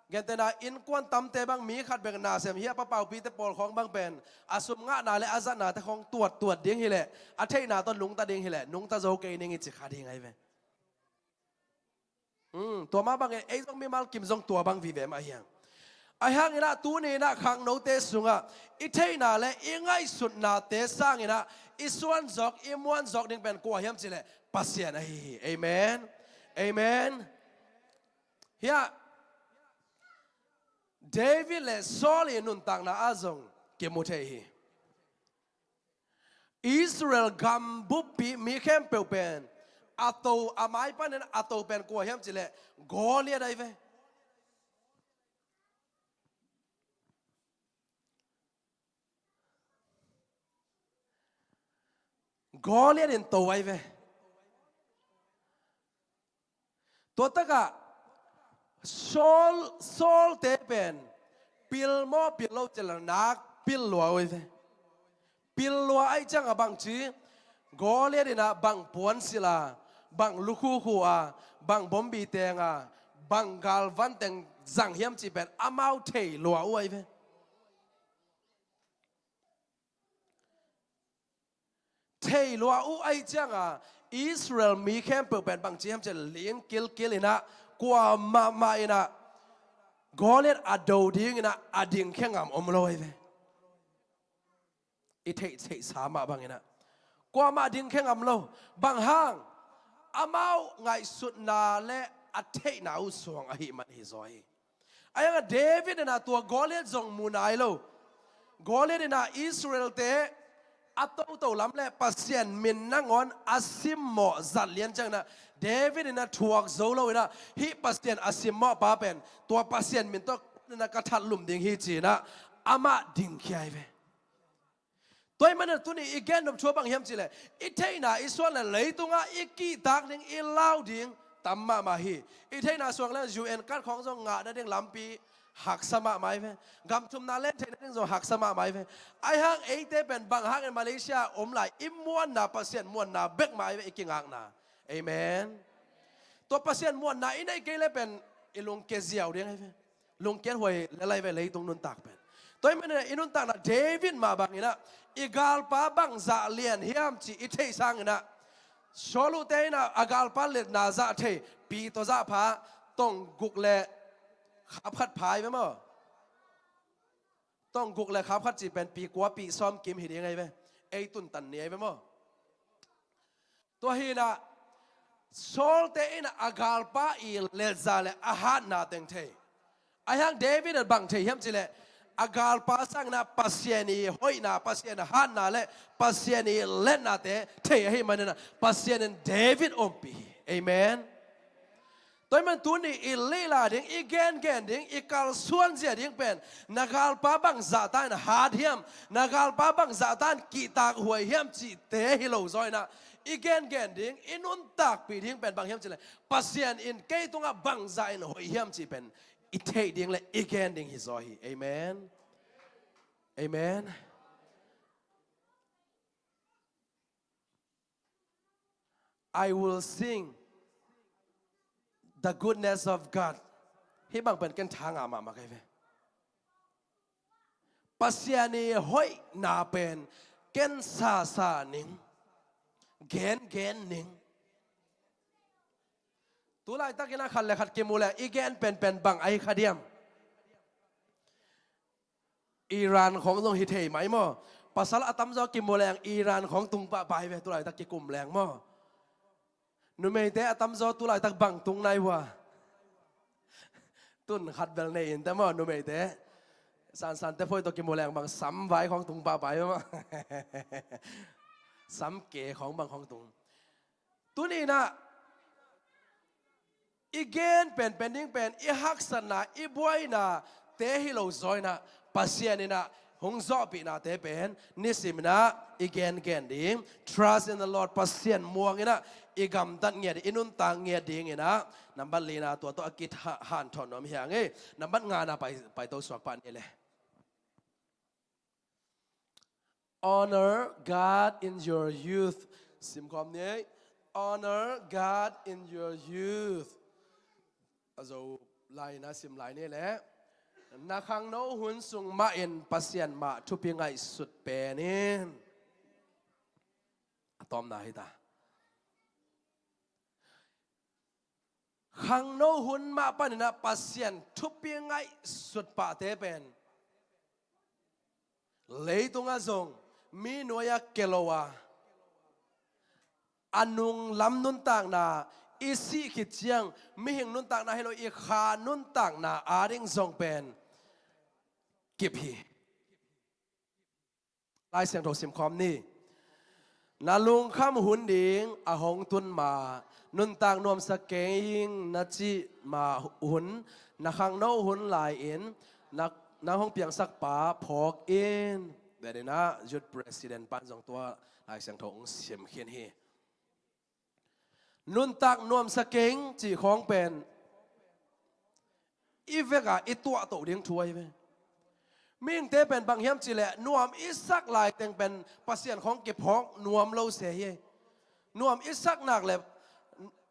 gentehna innkuan tamte bang mi khat bek nasem hi a, pa paupite pawl khawng bang pen a sum ngahna le a zatnate khawng tuat tuat ding hileh, a theihna tawh nungta ding hileh nungta zo kei ning i ci kha ding ahi ve. Hmm, tua mah bangin ei zong mimal kim zong tua bang vive mah hi hang. Ahi hangin ah tuni in ah khangnote sungah i theihna le i ngaihsutnate sangin ah i suanzawk, i muanzawk ding pen kua hiam cih leh Pasian ahi hi. Amen. Amen. Hiah David le Saul i nuntakna ah zong kimu thei hi. Israel gam buppi mi khempeuh pen a to, a mai panin a to pen kua hiam cih leh Goliath ahi ve. Goliath in to ahi ve. Tua takah Saul, Saul te pen pil maw pil lo cih leh nak pil lua uh ahi ve. Pil lua ahih ciangah bangci, Goliath in ah bang puansilh a, bang lukhukhu a, bang bombi teng a, bang galvan teng zang hiam cih pen amau thei lua uh ahi ve. Thei lua uh ahih ciangah Israel mi khempeuh pen bangci hiam cih leh ling kilkil in ah, kuamah mah in ah Goliath a do ding in ah a dingkhia ngam om lo ahi ve. I theih theihsa mah bangin ah kuamah dingkhia ngam lo. Bang hang? Amau ngaihsutna le a theihna uh suang ahih man hi zaw hi. Ahi hangah David in ah tua Goliath zong mu nai lo. Goliath in ah Israel-te a toto lam le Pasian min nangawn a simmawh zat lian ciangin ah David in ah thuak zo lo in ah, hih Pasian a simmawh pa pen tua Pasian min tawh in ah ka that lum ding hi ci-in ah amah dingkhia hi ve. Tua ahih manin tuni i gen nop thu bang hiam cih leh, i theihna i suan leh leitungah i kihtak ding, i lau ding tam mahmah hi. I theihna suang leh U N card khawng zong ngah nading lampi haksa mahmah hi ve. Gam thumna len theih nading zong haksa mahmah hi ve. Ahi hang eite pen bang hangin Malaysia om lai, i muanna Pasian muanna bek mah hi ve, i kingakna. Amen. Tua Pasian muanna i neih kei leh pen i lungkia ziau ding hi ve. Lungkiat huai lel ahi ve leitung nuntak pen. Tua ahih manin i nuntakna David mah bangin ah i galpa bang zah lian hiam cih i theih sangin ah, Saul-te in ah a galpa liatna zah thei, pi tawh zah pha, tong guk le khap khat pha hi ve maw. Tong guk le khap khat cih pen pi kua pi sawm kim hi ding ahi ve. Ei tun tan ni ahi ve maw. Tua hi in ah Saul-te in ah a galpa i liatza le a hatna teng thei. Ahi hang David in bang thei hiam cih leh, a galpa sangin ah Pasian i hoihna, Pasian hatna le Pasian i liatnate thei ahih manin ah Pasian in David ompih hi. Amen. Tua ahih manin tuni i lila ding, i gengen ding, i kalsuan zia ding pen na galpa bang zahta in hat hiam, na galpa bang zahta in kihtak huai hiam cihte hi lo zaw in ah, i gengen ding, i nuntakpih ding pen bang hiam cih leh, Pasian in kei tungah bang zah in hoih hiam cih pen i theih ding le i gen ding hi zaw hi. Amen. Amen. I will sing the goodness of God. Hih bang pen ken tha ngah mahmah ka hi ve. Pasian i hoihna pen ken sasa ning, gengen ning. Tu laitakin a khat le khat kimu le i gen penpen bang ahi kha diam? Iran khawng zong hi thei mai maw? Pasal a tamzaw kimu leng Iran khawng tung pahpah hi ve, tu laitak kikum leng maw? Numeite a tamzaw tu laitak bang tung nai uh a? Tun khat bel nei in te maw numeite? Sansante phoi tawh kimu leng bang sam vai khawng tung pahpah hi ve maw? Sam ke khawng bang khawng tung. Tuni in ah i gen penpen ding pen i haksatna, i buainate hi lo zaw in ah, Pasian in ah hong zawhpihnate pen nisim in ah i gengen ding. Trust in the Lord, Pasian muang in ah i gamtat ngiat, i nuntak ngiat ding in ah, nambat lina tua tawh a kihanthawn nuam hi hang e. Nambat ngana pai, paito suak pah ni le. Honor God in your youth. Simkhawm ni. Honor God in your youth. A zo lai na sim lai ni le. Na khangno hun sung mah in Pasian mah thupi ngaihsut pen in. A tawmna hi ta. Khangno hun mah panin ah Pasian thupi ngaihsut pahte pen leitungah zong mi nuai-ah kia lo a, a nunglam nuntakna, i sih khit ciang mihing nuntakna hi lo, i kha nuntakna ading zong pen kip hi. Lai Siangtho simkhawm ni. Na lungkham hun ding a hong tun ma, nuntak nuamsa keng na cih ma hun, na khangno hun lai-in na, na hong piangsak pa phawk in. Tua in ah Youth President pan zong tua Lai Siangtho hong sim khin hi. Nuntak nuamsa keng cih khawng pen i vekah i tuahtoh ding thu ahi ve. Mihingte pen bang hiam cih leh nuam i sak laiteng pen Pasian khawng kiphawk nuam lo se hi. Nuam i sak nak leh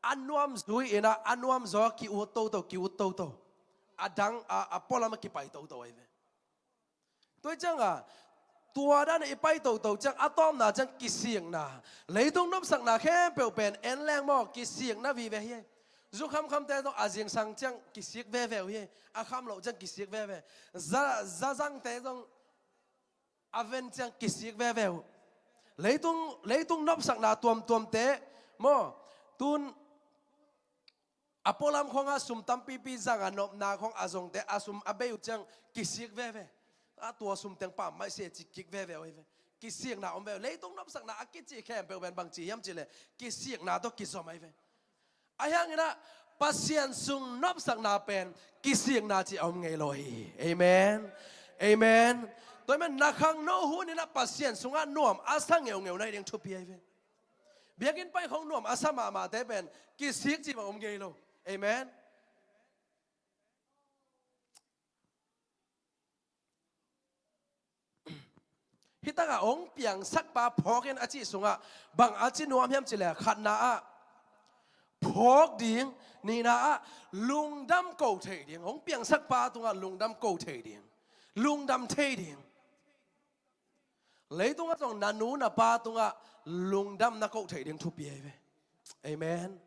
a nuam zui in ah a nuam zaw ki-ut toto, ki-ut toto. A dang a, a pualam a kipai toto ahi ve. Tua ciang a, tua dan a i pai toto ciang a tawpna ciang kisikna. Leitung nopsakna khempeuh pen en leng maw kisikna vive hi. Zu khamkhamte zong a zingsang ciang kisik veve uh hi. A kham loh ciang kisik veve. Za, zazangte zong a ven ciang kisik veve uh. Leitung, leitung nopsakna tuamtuamte maw, tun a pualam khawngah sum tampipi zang a nopna khawng a zongte a sum a bei uh ciang kisik veve. A tua sum teng pammaih se ci kik veve uh hi ve. Kisikna om veve. Leitung nopsakna a kici khempeuh pen bang ci hiam cih leh kisikna tawh kizom ahi ve. Ahi hangin ah Pasian sung nopsakna pen kisikna ci a om ngei lo hi. Amen. Amen. Tua ahih manin na khangno hun in ah Pasian sungah nuam a sa ngeungeu na hi ding thupi ahi ve. Biakinn pai khawng nuam a sa mahmahte pen kisik ci bang om ngei lo. Amen. Hi takah hong piangsak pa phawk in a cih sungah bang a ci nuam hiam cih leh khatna ah phawk ding, nihna ah lungdam ko thei ding. Hong piangsak pa tungah lungdam ko thei ding. Lungdam thei ding. Leitungah zong na nu na pa tungah lungdam na ko thei ding thupi ahi ve. Amen.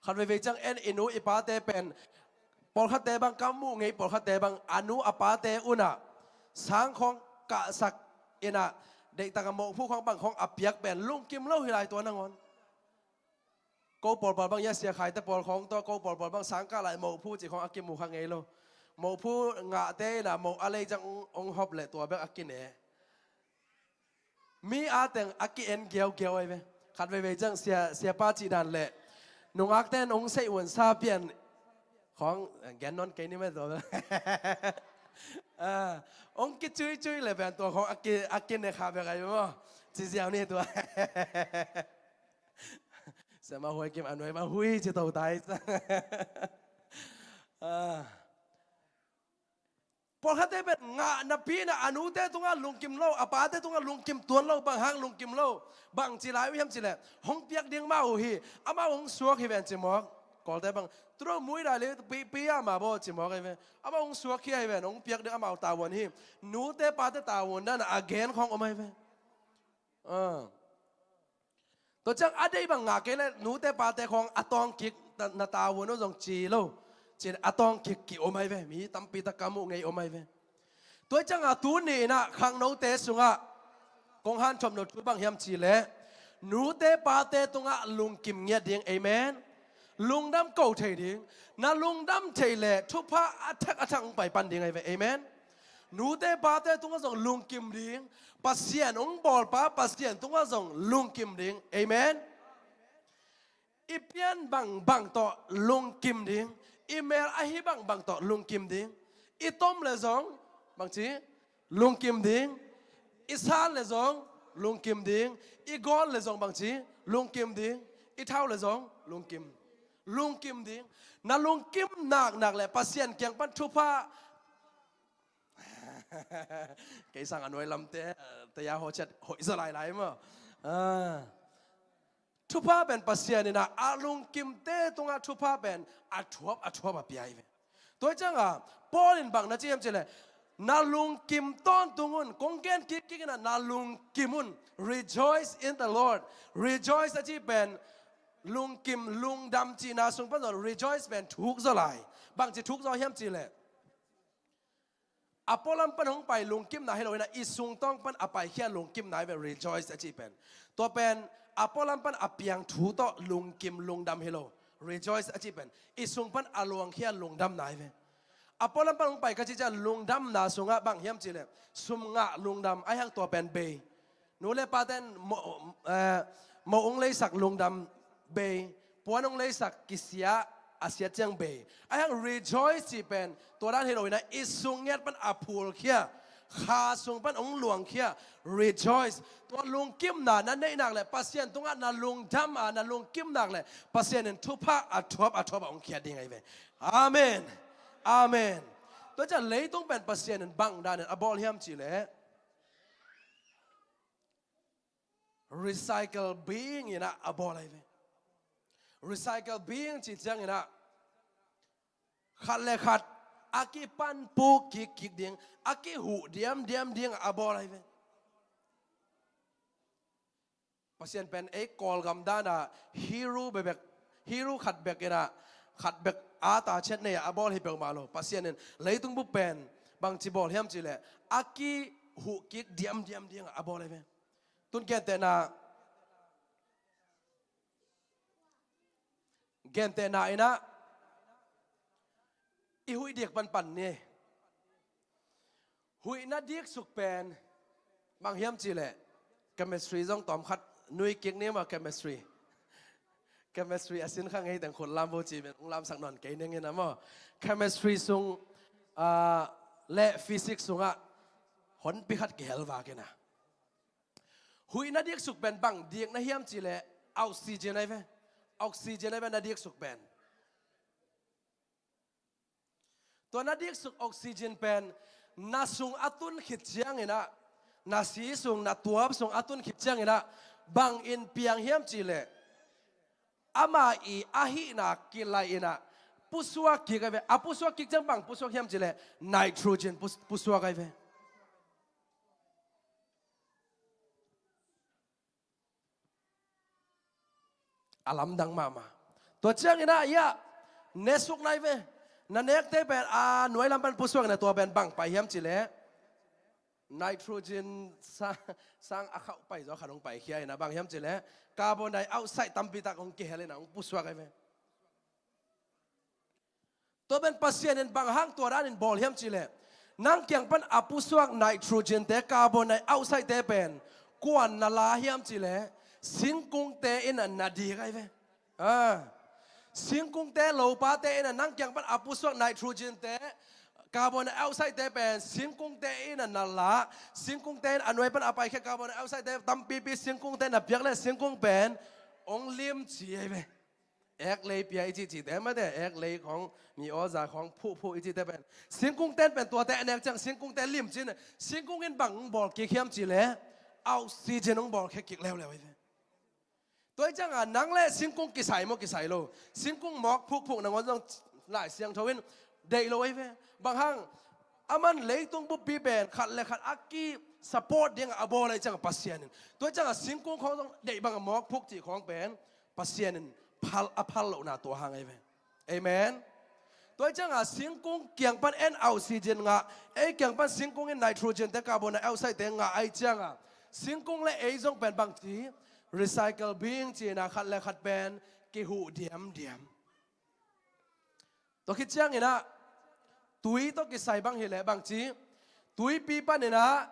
Khat veivei ciang en i nu i pate pen pawlkhatte bang ka muh ngei, pawlkhatte bang a nu a pate un ah sang khawng kahsak in ah deihtak a mohphu khawng bang khawng a piak pen lungkim lo hi lai tua nangawn. Ko pawlpal bang ia sia khaite pawl khawng tawh ko pawlpal bang sang kah lai mohphu cih khawng a kimu kha ngei lo. Mohphu ngahte in ah moh a lei ciang hong, hong hop leh tua bek a kine. Mi a teng a ki-en giaugiau ahi ve. Khat veivei ciang sia, siapa cih dan leh nungakte in hong seih un sa pian khawng gen nawn kei ni mah tua bek. Ah, hong kicuicui leh pen tua khawng a ki, a kine kha bek ahi maw. Ci ziau ni tua. Siamah Huai Kim a nuai mah hui ci to tai. Ah. Pawlkhatte pen ngah napi in ah a nute tungah lungkim lo, a pate tungah lungkim tuan lo, bang hang lungkim lo. Bang ci lai uh hiam cih leh hong piak ding amau hi, amau hong suak hi ven ci mawk. Kawlte bang turo mui dai li pi, pi a ma bo ci mawk ahi ve. Amau hong suak hi ahi ven, hong piak ding amau tavuan hi. Nute pate tavuan dan a gen khawng om ahi ve. Ah. Tua ciang a deih bang ngah kei leh nute pate khawng a tawng kik na, na tavuan uh zong ci lo. Ci-in a tawng kik ki om ahi ve. Mi tampi tak ka muh ngei om ahi ve. Tua ciang a tuni in ah khangnote sungah kong hanthawm nop thu bang hiam cih leh nute pate tungah lungkim ngiat ding. Amen. Lungdam ko thei ding. Na lungdam thei leh thupha a thak a thak hong pai pan ding ahi ve. Amen. Nute pate tungah zong lungkim ding. Pasian hong bawlpa Pasian tungah zong lungkim ding. Amen. I pian bangbang tawh lungkim ding. I mel ahi bangbang tawh lungkim ding. I tom leh zong bangci lungkim ding. I san leh zong lungkim ding. I gawl leh zong bangci lungkim ding. I thau leh zong lungkim. Lungkim ding. Na lungkim naknak leh Pasian kiang pan thupha. Kei sang a nuai lamte, eh, taya ho chet hoih zaw lailai maw. Ah. Thupha pen Pasian in ah a lungkimte tungah thupha pen a thuap, a thuap a pia hi ve. Tua ciang a Paul in bang na ci hiam cih leh na lungkim tawntung un, kong gen kikkik in ah na lungkim un. Rejoice in the Lord. Rejoice a cih pen lungkim, lungdam cihna sung pan zong rejoice pen thuk zaw lai. Bangci thuk zaw hiam cih leh a pualam pan hong pai lungkimna hi lo in ah i sungtawng pan a paikhia lungkimna hi ve, rejoice a cih pen. Tua pen a pualam pan a piang thu tawh lungkim lungdam hi lo. Rejoice a cih pen i sung pan a luangkhia lungdamna hi ve. A pualam pan hong pai ka cih ciang lungdamna sungah bang hiam cih leh sum ngah lungdam, ahi hang tua pen bei. Nu le pate in moh, eh, moh hong leisak lungdam bei, puan hong leisak kisia, a siat ciang bei. Ahi hang rejoice cih pen tua dan hi lo in ah i sung ngiat pan a phulkhia, kha sung pan hong luangkhia, rejoice. Tua lungkimna na neih nak leh Pasian tungah na lungdam a na lungkim nak leh Pasian in thupha a thuap a thuap a hong khia ding ahi ve. Amen. Amen. Tua ciang leitung pen Pasian in bang danin a bawl hiam cih leh recycle being inah a bawl ahi ve. Recycle being cih ciang inah khat le khat a kipanpuk kikkik ding, a kihuh diamdiam ding a bawl ahi ve. Pasian pen ei Kawlgam dana Hebrew bebek, Hebrew khat bek inah, khat bek a ta chet nei a bawl hi peuhmah lo. Pasian in leitung bup pen bangci bawl hiam cih leh a kihuh kik diamdiam ding a bawl ahi ve. Tun gentehna, gentehna inah i huih dik panpan ni. Huihna diksuk pen bang hiam cih leh chemistry zong tawm khat nui kik ni maw, chemistry. Chemistry a sin kha ngei teng khut lam vo ci men ung lamsak nawn kei ning inah maw. Chemistry sung, ah, le physics sungah honpi khat kihel vak inah. Huihna diksuk pen bang dikna hiam cih leh oxygen ahi ve. Oxygen ahi ve na diksuk pen. Tua na diksuk oxygen pen na sung a tun khit ciang inah, na si sung, na tuap sung a tun khit ciang inah bang in piang hiam cih leh ama i a hihna kilaih inah pusuak kik ahi ve. A pusuak kik ciang bang pusuak hiam cih leh nitrogen pus-, pusuak ahi ve. A lamdang mahmah. Tua ciang inah ia nesuk nai ve. Na nekte pen a nuai lam pan pusuak inah tua pen bang pai hiam cih leh nitrogen sa-, sang a khauh pai zaw khat hong paikhia inah bang hiam cih leh carbon dioxide tampi tak hong kihel inah hong pusuak ahi ve. Tua pen Pasian in bang hang tua danin bawl hiam cih leh nang kiang pan a pusuak nitrogen te, carbon dioxide te pen kuan na la hiam cih leh singkungte in na dik ahi ve. Ah. Singkungte lopate in nang kiang pan a pusuak nitrogen te, carbon dioxide te pen singkungte in na la, singkungte in a nuai pan a paikhia carbon dioxide te tampipi singkungte na piak leh singkung pen hong lim ci ahi ve. Ek lei pia i cihcihte mate, ek lei khawng, mi awza khawng phuhphuh i cihte pen singkungte in pen tuate a nek ciang singkungte lim ci-in, singkung in bang hong bawl kik hiam cih leh oxygen hong bawlkhia kik leuleu ahi ve. Tua hi cianga nang le singkung kisai maw, kisai lo? Singkung mawk phukphuk nangawn zong Lai Siangtho in deih lo ahi ve. Bang hang, aman leitung buppi pen khat le khat a ki support ding a bawl ahi cianga Pasian in. Tua hi cianga singkung khawng zong deih banga mawk phuk cih khawng pen Pasian in phal, a phal lohna tua hang ahi ve. Amen. Tua hi cianga singkung kiang pan en oxygen ngah, ei kiang pan singkung in nitrogen te, carbon dioxide te ngah ahi cianga singkung le ei zong pen bangci, recycle being cihna khat le khat pen kihuh diamdiam. Tua khit cianginah tui tawh kisai bang hileh bangci, tuipi paninah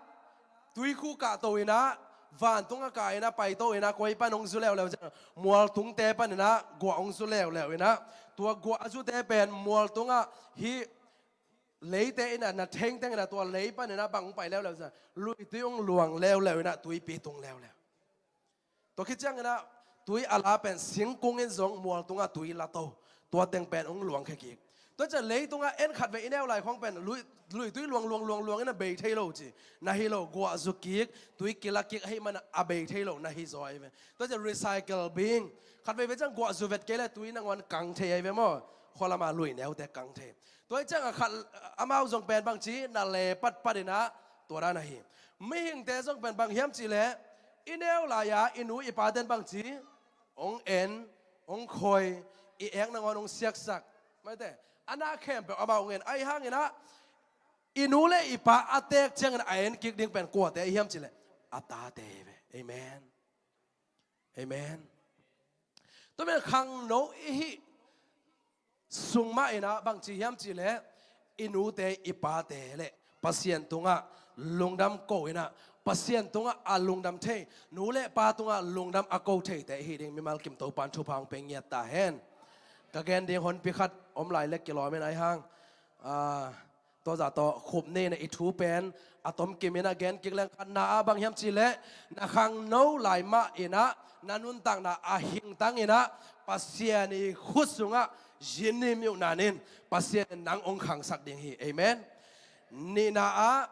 tuikhu kahto inah, vantung a kah inah paito inah, koi pan hong zu leuleu ciang, mualtungte paninah guah hong zu leuleu inah, tua guah a zute pen mualtungah hih leite inah na thengteng inah tua lei paninah bang hong pai leuleu ciang, luitui hong luang leuleu inah tuipi tung leuleu. Tua khit cianginah tui a la pen singkung in zong mualtungah tui la to. Tua teng pen hong luangkhia kik. Tua ciang leitungah en khatvei i neu lai khawng pen lui, luitui luang luang luang luang inah bei thei lo ci. Na hi lo, guah zu kik, tui kila kik ahih mana a bei thei lo na hi zaw ahi ve. Tua ciang recycle being. Khatvei vei ciang guah zu vet kei le tui nangawn kang thei ahi ve maw. Khualama lui neute kang thei. Tua hi cianga khat, amau zong pen bangci, na le patpat inah tua dan ahi. Mihingte zong pen bang hiam cihleh, i neu lai-a i nu i paten bangci, hong en, hong khoi, i ek nangawn hong siaksak. Maite, a na khempeuh amau hong en. Ahi hanginah i nu le i pa a teek ciangin a en kik ding pen kuate ahi hiam cihleh, a tate ahi ve. Amen. Amen. Tua men khangno i hih sung mah inah bangci hiam cihleh, i nute i pate le Pasian tungah lungdam ko inah, Pasian tungah a lungdam thei, nu le pa tungah lungdam a ko theite i hih ding mimal kim Topan thupha hong pe ngiat ta hen. Ka gen ding honpi khat om lai le kilawm in ahi hang. Ah, tua zah tawh khupni inah i thu pen a tomkim inah gen kik leng, khatna ah bang hiam cihleh, na khangno lai mah inah na nuntakna a hingtang inah Pasian i khut sungah zinnim i uh nanin Pasian in nang hong khangsak ding hi. Amen. Nihna ah,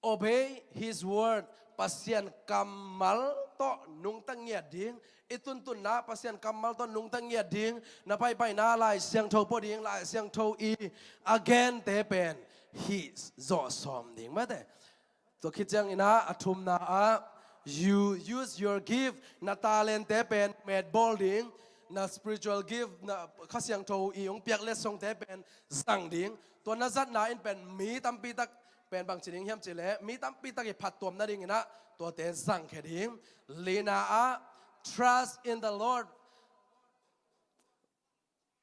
obey his word. Pasian kammal tawh nungta ngiat ding. I tuntunna Pasian kammal tawh nungta ngiat ding. Na paipaina Lai Siangtho pua ding, Lai Siangtho i a gente pen hih zawh sawm ding mate. Tua khit ciangin ah, a thumna ah, you use your gift, na talente pen metbawl ding, na spiritual gift, na Kha Siangtho i hong piak letsongte pen zang ding. Tua na zatna in pen mi tampi tak pen bang ci ding hiam cih leh, mi tampi tak i phattuam nadingin ah tuate zangkhia ding. Lina ah, trust in the Lord.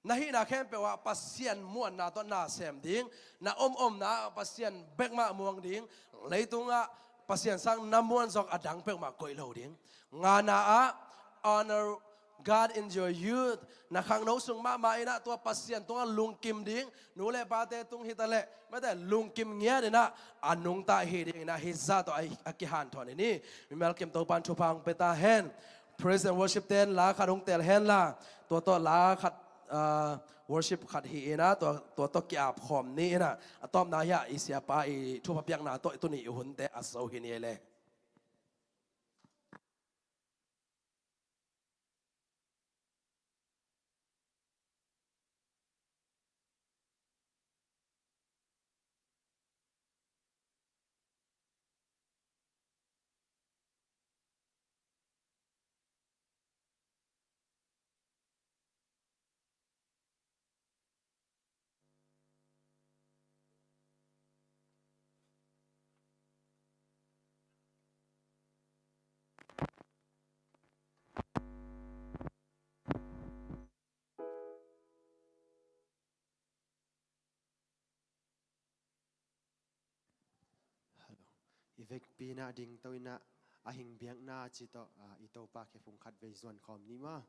Na hihna khempeuh ah Pasian muanna tawh na sem ding. Na omomna ah Pasian bekmah muang ding. Leitungah Pasian sang na muan zawk a dang peuhmah koih lo ding. Ngana ah, honor God in your youth. Na khangno sung mahmah in ah tua Pasian tungah lungkim ding. Nu le pate tung hi ta leh, mate, lungkim ngiat in ah a nungta hi dingin ah hih zah tawh a, a kihanthawn hi ni. Mimal kim Topan thupha hong pia ta hen. Praise and worship ten la khat hong tel hen la. Tua tawh la khat, ah, worship khat hi in ah, tua, tua tawh ki-ap khawm ni in ah. A tawpna hi ah, i siapa i thupha piakna tawh tuni i hunte a zo hi ni le. Hello. I vekpi in ah dingto in ah, a hing biakna cih tawh, ah, i Topa khephung khat vei zuan khawm ni maw.